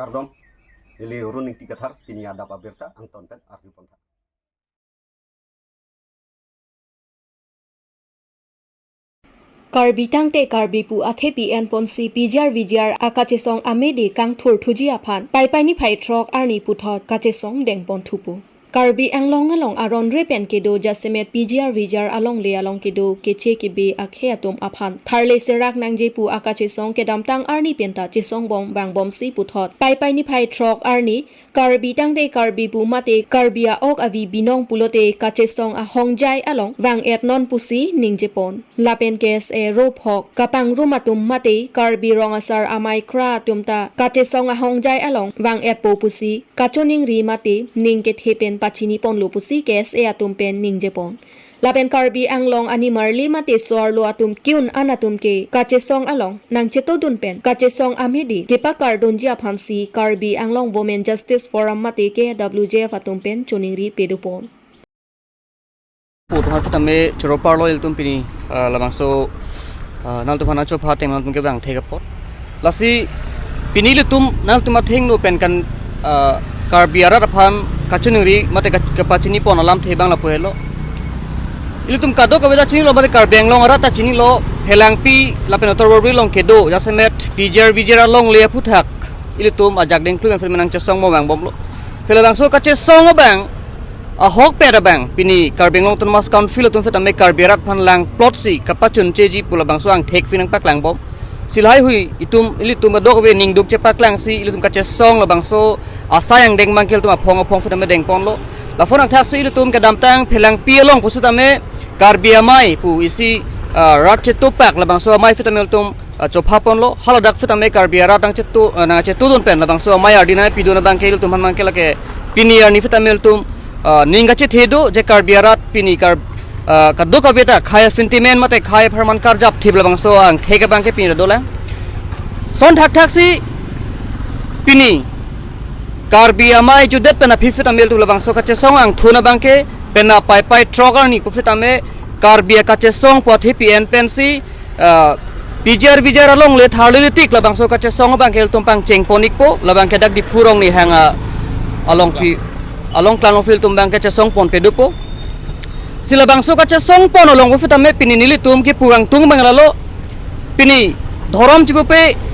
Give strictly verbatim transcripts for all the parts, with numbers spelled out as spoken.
Kardom, neli Arun Ingti Kathar, pini adap abirta angton pen arju pon tha. Karbi tangte Karbi pu athepi enponsi P G R V G R akachesong amede kangthur thuji aphan Paipai niphai throk arni puthot kachesong dengpon thupo. Karbi Anglong along aron re pen kedo jasemet P G R V G R alongle along kedo keche kebe akhei atum aphan tharle serak nangji pu akachesong kedamtang arni penta chesongbom vangbomsi puthot Paipai niphai throk arni Karbi tangte Karbi pu mate Karbi a-ok avi binong pulote kachesong ahongjai along vang-et non pusi ningjepon. Lapen K S A ro phok kapangrum atum mate Karbi rong asar amei kra atum ta kachesong ahongjai along vang-etpo pusi kachiningri mate ning kethe pen pachiniponlo pusi K S A atum pen ningjepon. Lapen Karbi Anglong animarli mate so-arlo atum ke-un an atum ke kachesong along nangchetodun pen kachesong amede kepakardunji aphansi Karbi Anglong Women Justice Forum mate K W J F atum pen chiningri pedopon. Pu atum aphan sitame choro parlo ilitum pini, ah, labangso, ah, nangtum aphan chopha atum nangtum kevang thek apot. Lasi pini ilitum nangtum athengno pen kan, ah, Karbi arat aphan kachiningri mate ka-, kepachinipon alamthe abang lapu helo. Ilitum kadokave ta chinilo, mate Karbi Anglong arat ta chinilo, Phelangpi lapen Uttar Borbil along kedo jasemet P G R V G R alongle aphuthak ilitum ajak dengklu pen film nangchesongbom vangbomlo. Film labangso kachesong abang ahokpet abang pini Karbi Anglong Autonomous Council atum sitame Karbi arat aphan langplotsi kapachuncheji pu labangso angthek film nangpaklangbom. Si lahaihui itum ilitum adokave ningduk chepaklangsi ilitum kachesong labangso asai angdeng abangke ilitum aphong aphong sitame dengponlo. Lason angthaksi ilitum kedamtang Phelangpi along pusitame Karbi amei pu isi, ah, rat chetopak labangso amei sitame ilitum ah, chophaponlo, haladak sitame Karbi arat nangcheto, ah, nangchetodun pen labangso amei ardi nangpidun abangke ilitum aphan abangke lake pini arni sitame ilitum, ah, ning kachethe do je Karbi arat pini Kar-, ah, kadokave ta khei sentiment mate khei apharman karjap thip labangso angthek abangke pini dolang. Lason thakthaksi pini Karbi amei jutdet pen aphi sitame ilitum labangso kachesong angthun abangke penap Paipai throk arni pusitame Karbi akachesong pu athepi en pensi ah, P G R V G R alongle tharle tik labangso kachesong abangke ilitum pangchengpon ikpo, labangke dak Diphu Rongnihang a-, along phi-, along klang along phi ilitum abangke chesongpon pedopo. Si labangso kachesongpon along pusitame pini nelitum kepu kangtung abang lalo, pini dhorom chipupe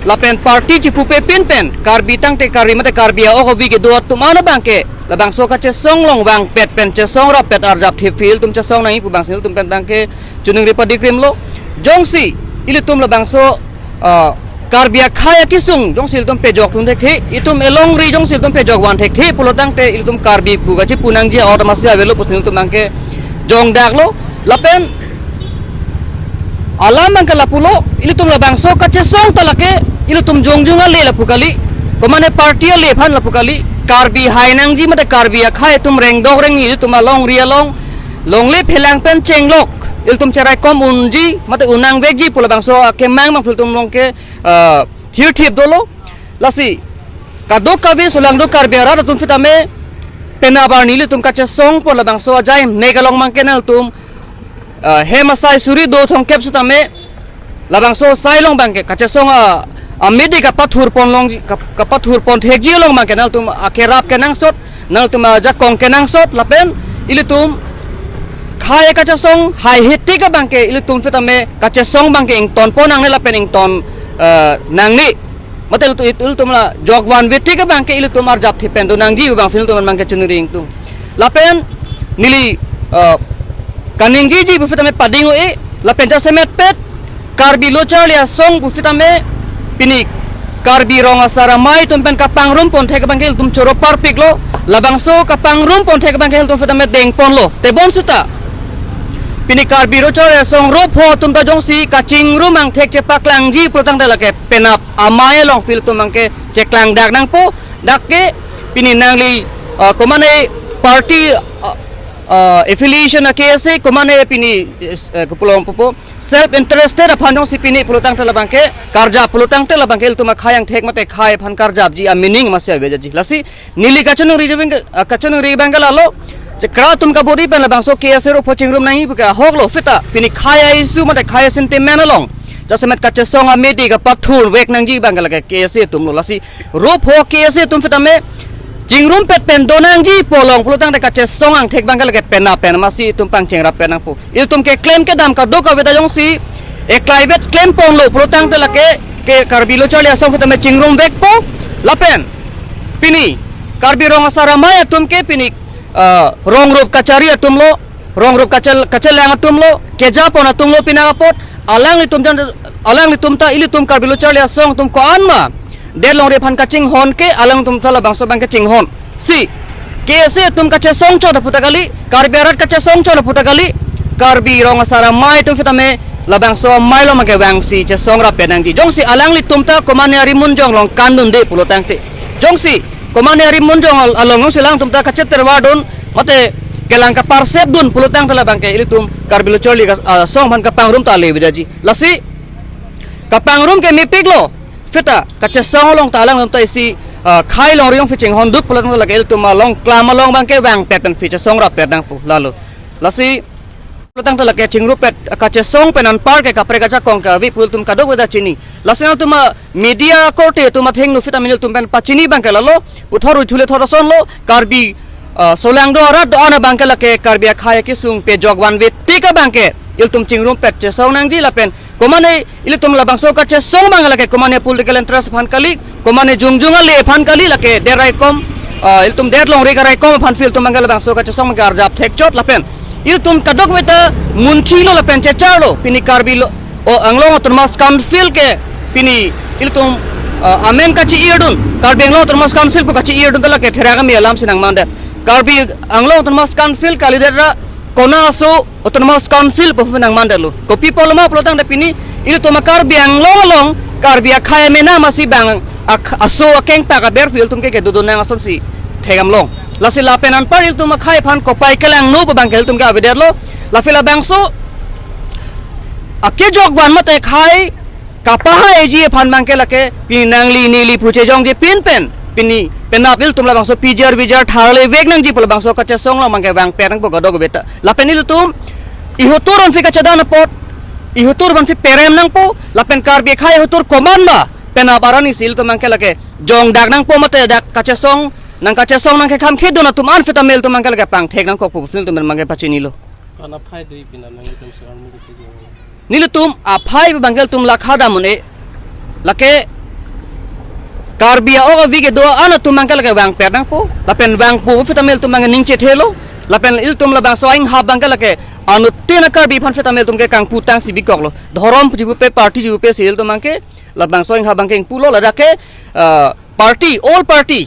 lapen party chipupe pin pen Karbi tangte Karbi mate Karbi a-ok avi kedo atum an abangke labangso kachesong along vangpet pen chesong rappet arjap thip ilitum chesong nangji pu abangsi ilitum pen abangke chiningri padikrimlo. Jongsi ilitum labangso, ah, Karbi akhei akesung jongsi ilitum pejok thun thekthe, itum elongri jongsi ilitum pejok van thekthe pulo tangte ilitum Karbi pu kachipu nangji a-ot masi avelo pusi ilitum abangke jongdaklo. Lapen alam abangke lapulo, ilitum labangso kachesong ta lake ilitum jongjung ale lapu kali, komane party ale aphan lapu kali, Karbi hai nangji mate Karbi akhei atum rengdok rengni ilitum alongri along longle phelang pen chenglok ilitum cheraikom unji mate un nangvekji pu labangso akemang abang ilitum along ke, ah, hirthip dolo. Lasi kadokave solangdo Karbi arat atum sitame penap arni ilitum kachesongpon labangso ajainek along abangke nangtum, ah, hem asai suri do thomkep sitame labangso asai along abangke kachesong a, amede kapathurpon long, kap-, kapathurpon thekji along abangke nangtum akerap kenangsot, nangtum ajakong kenangsot lapen ilitum khei kachesong haihe tik abangke ilitum sitame kachesong abangke ingtonpon nangne lapen ington, eh, nangne. Mate ilitum, ilitum la jok vanve tik abangke ilitum arjap thip pen do nangji pu abang ilitum abangke chiningri ingtung. Lapen neli, eh, kaningjiji pusitame pading-o-e lapen jasemetpet Karbi Lo Charli Asong pusitame pini Karbi rong asar amei atum pen kapangrumpon thek abangke ilitum choro parpiklo, labangso kapangrumpon thek abangke ilitum sitame dengponlo. Tebon seta pini Karbi Lo Charli Asong ro pho atum ta jongsi kachingrum angthek chepaklangji pulo tangte lake penap amei along ilitum abangke cheklangdak nangpo, dak ke pini nangli, ah, komane party, ah, ah, affiliation a-case, komane pini, eh, eh, kopulong pupo, self interested aphan jongsi pini pulo tangte labangke karjap pulo tangte labangke ilitum akhei angthek mate khei aphan karjapji a-meaning masi avejaji. Lasi neli kachiningri abangke, ah, kachiningri abangke lalo, je kra atum kabor-i pen labangso K S A ro pho chingrum nangji puke ahoklo seta pini khei a-issue mate khei a-sentiment along Jasemet kachesong amidi kapathurvek nangji abang ke lake K S A atum lo. Lasi ro pho K S A atum sitame chingrumpet pen do nangji pu along pulotangte kachesong angthek abang ke lake penap pen amatsi itum pangchengrap pen nangpo. Ilitum keklem kedam kadokave ta jongsi eklaivet klemponlo pulotangte lake ke Karbi Lo Charli Asong sitame chingrumvekpo lapen pini Karbi Rong Asar Amei atum ke pini, ah, rongrup kachari atum lo, rongrup kachel-, kachelang atum lo, kejapon atum lo pini apot, alanglitum jan, alanglitum ta ilitum Karbi Lo Charli Asong atum ko-an ma det longri aphan kachinghon ke, alangtum ta labangso abang kachinghon. Si, K S A atum kachesong chot aputhak kali, Karbi arat kachesong chot aputhak kali, Karbi Rong Asar Amei atum sitame labangso amei along abang ke vangsi chesongrap pen nangji. Jongsi alanglitum ta komane ari munjong along kandunde pulotangte, jongsi komane ari munjong al-, along jongsi alangtum ta kachetervardun, mate kelang kaparsepdun pulotangte labang ke ilitum Karbi Lo Charli As-, Asong aphan kapangrum ta le vedaji. Lasi kapangrum ke mepiklo. Seta kachesong along ta alangtum ta isi, ah, khei longri jongsi chinghonduk pulotangte lake ilitum along klam along abang ke vangpet pensi chesongrap pen nangpo lalo. Lasi pulotangte lake chingrumpet kachesong pen anpar ke kaprek ajakong ke ave pu ilitum kadokave ta chini. Lasi nangtum, ah, media korte atum athengno sitame ilitum pen pachini abang ke lalo, puthot ruithule thot asonlo, Karbi, ah, solangdo arat do-an abang ke lake Karbi akhei akesung pejok vanve tik abang ke ilitum chingrumpet chesong nangji lapen komane ilitum labangso kachesong abang lake komane political interest aphan kali, komane jongjong ale aphan kali, lake det raikom, ah, ilitum det longri karaikom aphansi ilitum abang ke labangso kachesong abang ke arjap thekchot lapen ilitum kadokave ta munthilo lapen checharlo, pini Karbi Lo, o, Anglong Autonomous Council ke pini ilitum, ah, amen kachi-irdun, Karbi Anglong Autonomous Council pu kachi-irdun ta lake therak amei alamsi nangmandet. Karbi Anglong Autonomous Council kalidet ra kona aso Autonomous Council pu nangmandetlo. Kopi apotlo ma pulotangte pini ilitum a-Karbi Anglong along Karbi akhei amena amatsi bang ak-, aso akengpak aber ilitum ke kedodun nang asonsi thekdamlong. Lasi lapen anpar ilitum akhei aphan kopai kelangno pu abang ke ilitum ke avedetlo. Lasi labangso akejok van mate khei kapahaiji aphan abang ke lake pini nangli neli pu chejongje pin pen pini penap ilitum labangso P G R V G R tharlevek nangji pu labangso kachesong along abang ke vangpet nangpo kadokave ta. Lapen ilitum ihotur aphansi kachedan apot, ihotur aphansi perem nangpo, lapen Karbi akhei ihotur komat ma penap arnisi ilitum abang ke lake jongdak nangpo mate dak kachesong nangkachesong nangkekhamkhedun atum an sitame ilitum abang ke lake pangthek nangkokpo pusi ilitum abang ke pachinilo. Kona aphai do ipina nang itum seorang mungkin sih. Nelitum aphai abang ke ilitum lakha dam un-e. Lake Karbi a-ok avi kedo-an atum abang ke lake vangpet nangpo. Lapen vangpo sitame ilitum abang ke ning chethelo. Lapen ilitum labangso ahinghap abang ke lake anuttin a-Karbi aphan sitame ilitum ke kangputangsi bikoklo. Dhorom chibupe, party chibupe si ilitum abang ke labangso ahinghap abang ke ingpulo, ladak ke, ah, party, all party,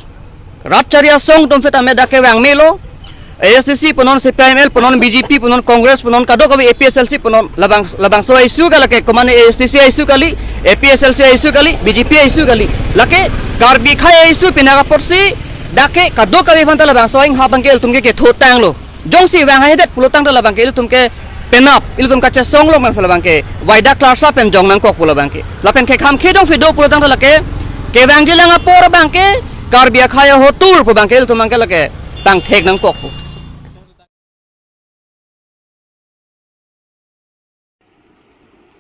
rat chari asong atum sitame dak ke vangmelo. A S D C punon, C P I M L punon, B J P punon, Congress punon, kadokave A P H L C punon, labang, labangso a-issue ke lake komane A S D C a-issue kali, A P H L C a-issue kali, B J P a-issue kali. Lake Karbi akhei a-issue pini apotsi dak ke kadokave aphan ta labangso ahinghap abang ke ilitum ke kethotanglo. Jongsi vanghahedet pulotangte labang ke ilitum ke penap, ilitum kachesong along abang labang ke vaida klarsa pen jong nangkokpo labang ke. Lapen kekhamkhe jongsi do pulotangte lake kevangjilang apor abang ke Karbi akhei ahotur pu abang ke ilitum abang ke lake pangthek nangkokpo.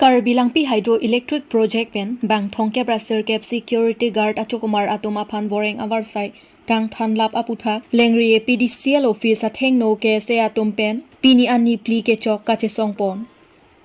Karbi Langpi Hydroelectric Project pen bang thomkep ra sirkep security guard achokomar atum aphan voreng avarsai kangthanlap aputhak Lengri A P D C L office athengno K S A atum pen pini an niphli kechok kachesongpon.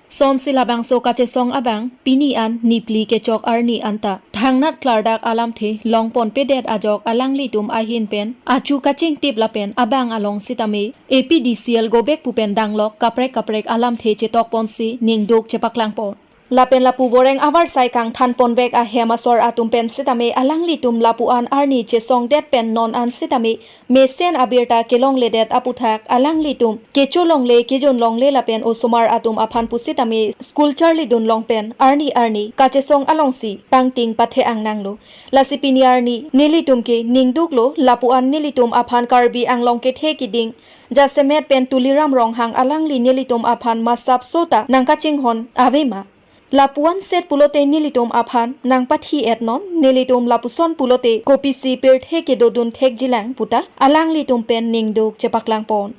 Sonsi labangso kachesong abang pini an niphli kechok arni anta thangnat klardak alamthe longponpedet ajok alanglitum ahin pen achu kachingtip lapen abang along sitame A P D C L gobek pu pen danglok kaprek kaprek alamthe chetokponsi ningduk chepaklangpon. Lapen lapu voreng avarsai kangthanponvek ahem asor atum pen sitame alanglitum lapu-an arni chesongdet pen non an sitame mesen abirta kelongledet aputhak alanglitum kecholongle kejunlongle lapen osomar atum aphan pusitame school charlidunlong pen arni arni kachesong alongsi pangting pathe-ang nanglo. Lasi pini arni nelitum ke ningduklo, lapu-an nelitum aphan Karbi Anglong kethe kiding jasemet pen Tuliram Ronghang alangli nelitum aphan masap sota nangkachinghon avema. Lapu-an set pulote nelitum aphan nangpathi-et non, nelitum lapuson pulote kopisi pirthe kedodun thekjilang puta alanglitum pen ningduk chepaklangpon.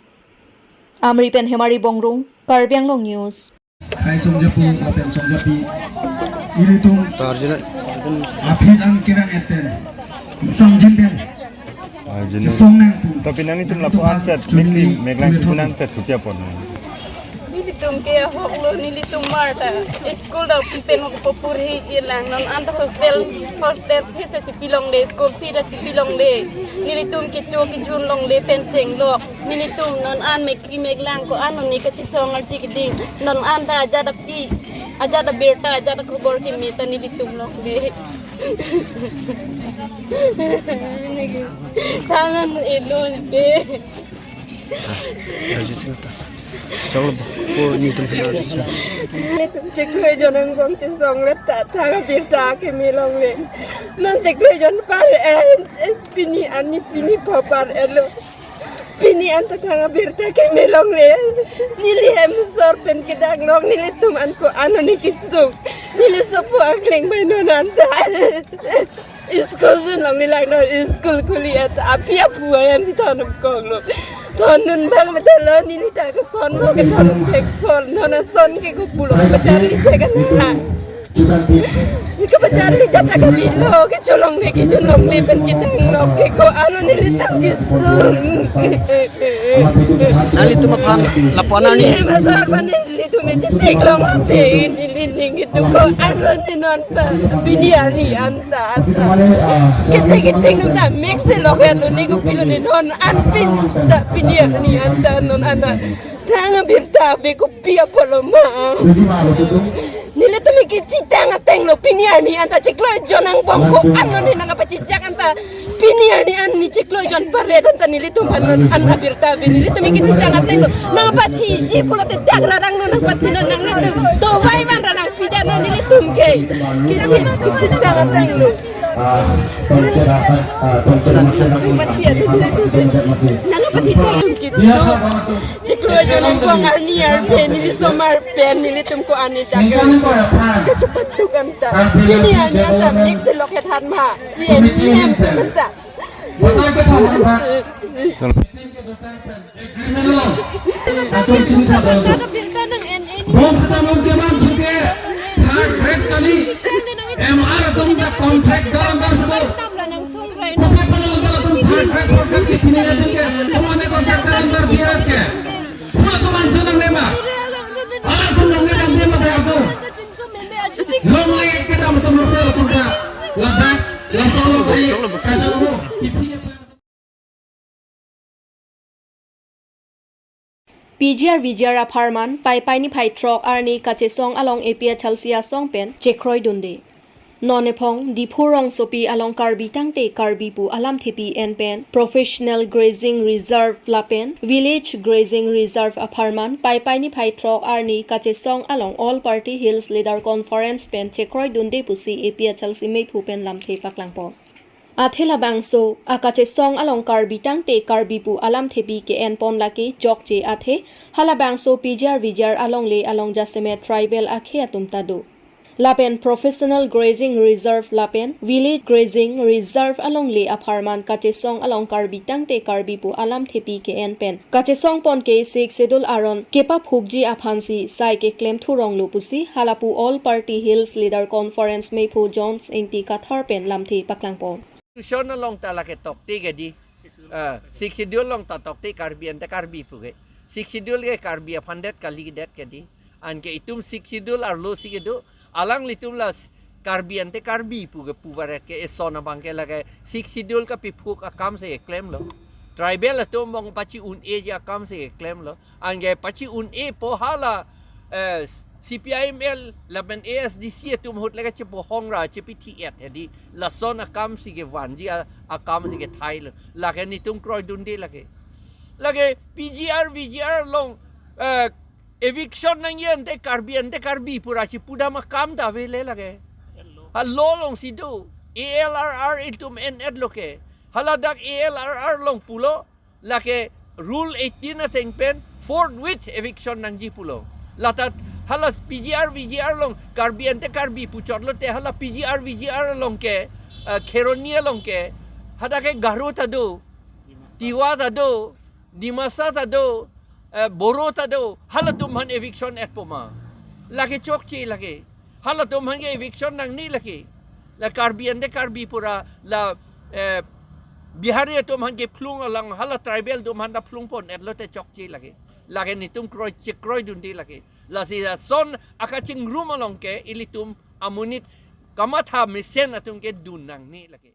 Amri pen Hemari Bongrung, Karbi Anglong News. Kai songjapo, lapen songjapi. Ilitum Tarjuna. Aphi an kevang et pen. Sangjin pen. Arjuna. Song nangtum. Tapi nanglitum lapu-an chet, mekli, meklang chipun an chet, kutia pon. Nelitum ke ahok lo, nelitum mar ta school dau pipen ko purhi ilang, non anta hostel, hostel fee ta chipilongle, school fee ta chipilongle. Nelitum kecho kejun longle pen chenglok. Nelitum non an mekri meklang ko-an non ne kachisong arji keding. Non anta ajat api, ajat abirta, ajat akhobor keme ta nelitum longle. Thangan elo pe. Chong lo, ko nelitum kena. Nelitum chiklo ejon angbong chesong le ta, thang abirta keme longle. Non chiklo ejon par, eh, eh, pini ani pini po par elo. Pini anta thang abirta keme longle. Neli hem sor pen kedang long, nelitum an ko-an ne kesung. Neli sopo akleng bai non anta. School sun longle lang non, school khuli et api apu ayam si thon kong lo. Thon nun bang betul lo, neli ta ke son lo ke thon thek son, non ason ke ko pulo ke pacharli thek an ha. Ke pacharli jat ta kali lo, kecho longle, kecho longle pen kedang lo ke ko-an nelitum kesung. Nanglitum aphan lapu-an arni. Ye masar mane nelitum chetheklong ate, neli ning itum ko-an lo ne non pa. Pini arni anta anta. Kete kete nung ta mix te lo ya lo ne ko pilo ne non an pin ta pini arni anta non anta. Thang abirta be kopi apotlo ma. Nelitum ke chitang ateng lo pini arni anta chiklo ejon angbong ko-an lo ne nangpachijak anta. Pini arni an ne chiklo ejon paret anta nelitum an non an abirta be nelitum ke chitang ateng lo. Nangpathiji pulote chak rarang lo nangpathi non nanglitum. Dovai man ra nangpida non nelitum ke. Kechit kechitang ateng lo. Ah, tolcer asa, ah, tolcer masih. Nangpathi adu nelitum. Nangpathi adu nelitum. Chiklo ejon angbong arni arphe neli somar pen nelitum ko-an ne dak. Kecho patuk anta. Pini arni anta mix lo ke than ma. Si em em anta. Batai ke than ma. Chalo. Agreement along. Atum chini tha dal tu. Bong seta mong ke man thu ke third grade kali. M R atum ta contract dalam bar seta. Kopi panel dalam atum third grade, fourth grade ke pini atum ke. Kamu ane contract dalam bar biar ke. Pula tu manchun ang nema. Ala tu nong nema dia ma dia tu. Long lagi kita betul betul tu ta. Ladak langsung lagi kacau tu. P G R V G R apharman Paipai niphai throk arni kachesong along A P H L C asong pen chekroidunde. Non ephong Diphu rongsopi along Karbi tangte Karbi pu alamthepi en pen Professional Grazing Reserve lapen Village Grazing Reserve apharman Paipai niphai throk arni kachesong along All Party Hills Leader Conference pen chekroidunde pusi A P H L C mephu pen lamthe paklangpon. Athe labangso akachesong along Karbi tangte Karbi pu alamthepi ke-enpon lake jokche athe halabangso P G R V G R alongle along jasemet tribal akhei atum ta do. Lapen Professional Grazing Reserve lapen Village Grazing Reserve alongle apharman kachesong along Karbi tangte Karbi pu alamthepi ke-en pen kachesongpon ke Sixth Schedule aron kepaphukji aphansi sai keklem thurong lo pusi halapu All Party Hills Leader Conference mephu Jones Ingti Kathar pen lamthe paklangpon. Constitution along ta lake tokte ke di. Ah, Sixth Schedule along ta tokte Karbi ante Karbi pu ke. Sixth Schedule ke Karbi aphan det kali det ke di. Anke itum Sixth Schedule arlo si kedo. Alanglitum la s-, Karbi ante Karbi pu ke pu varet ke eson abang ke lake Sixth Schedule kapaphuk akam si keklem lo. Tribal atum bong pachi-un-eji akam si keklem lo. Anke pachi-un-epo hala, eh, C P I M L lapen A S D C atum ahut lake chepohong ra chepithi et hedi lason akam si kevanji a-, akam si kethai lo. Lake nelitum kroidunde lake. Lake P G R V G R along, eh, eviction nangji ante Karbi ante Karbi pu ra chipudam akam ta avele lake. Ha law along si do. A L R R itum en-et lo ke. Haladak A L R R along pulo. Lake rule eighteen ateng pen forthwith eviction nangji pulo. Lata hala P G R V G R along Karbi ante Karbi puchot lote hala P G R V G R along ke, eh, Kheroni along ke, hadak ke Garo ta do, Tiwa ta do, Dimasa ta do, eh, Boro ta do, halatum aphan eviction etpo ma. Lake chokche lake. Halatum aphan ke eviction nangne lake. La Karbi ante Karbi pura, la, eh, Bihari atum aphan ke phlung alang, hala tribal atum aphan ta phlung pon-et lote chokche lake. Lake netum kroi chekroidunde lake. Lasi ason akachingrum along ke ilitum amonit kamatha mesen atum ke dun nangne lake.